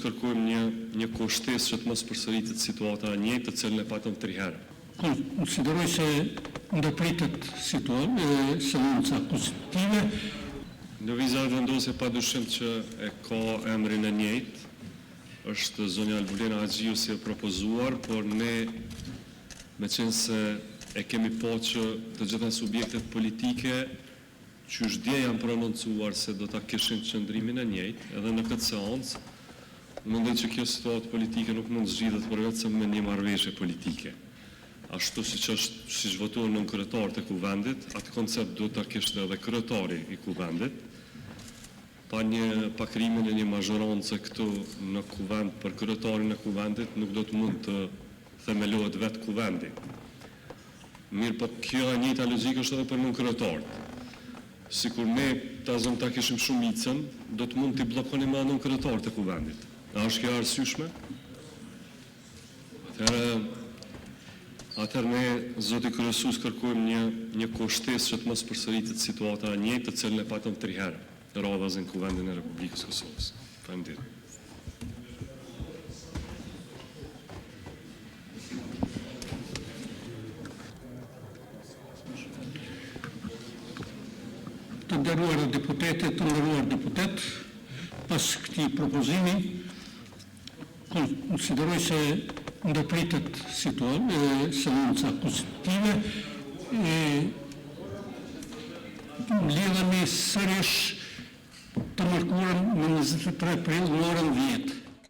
kërkojmë një një kohë shtesë që të mos përsëritet situata e njëjtë, të cilën e patëm tri herë. Konsideroj se ndërpritet seanca konstitutive. Lëvizja Vetëvendosje padyshim që e ka emrin e njëjtë, është zonja Albulena Haxhiu si e propozuar, por ne meqenëse e kemi pa që të gjitha subjektet politike qysh dje janë prononcuar se do ta kishin qëndrimin e njëjtë edhe në këtë seancë, unë mendoj që kjo situatë politike nuk mund të zgjidhet përveç se me një marrëveshje politike. Ashtu siç është, siç votohen nënkryetarët e Kuvendit, atë koncept duhet ta kishte edhe kryetari i Kuvendit. Pa një pa krijimin e një mazhorance këtu në Kuvend për kryetarin e Kuvendit nuk do të mund të themelohet vetë Kuvendi. Mirëpo kjo e njëjta logjikë është edhe për nënkryetarët. Sikur ne ta zëmë ta kishim shumicën, do të mund t'i bllokonim edhe nënkryetarët e Kuvendit. A është kjo e arsyeshme? Atëherë, atëherë ne, zoti kryesues, kërkojmë një një kohë shtesë që të mos përsëritet situata e njëjtë, të cilën e patëm tri herë radhazi në Kuvendin e Republikës së Kosovës. Faleminderit. Të nderuara deputete, të nderuar deputetë, pas këtij propozimi, konsideroj se ndërpritet seanca konstitutive. Mblidhemi sërish të mërkurën më 23 prill në orën 10.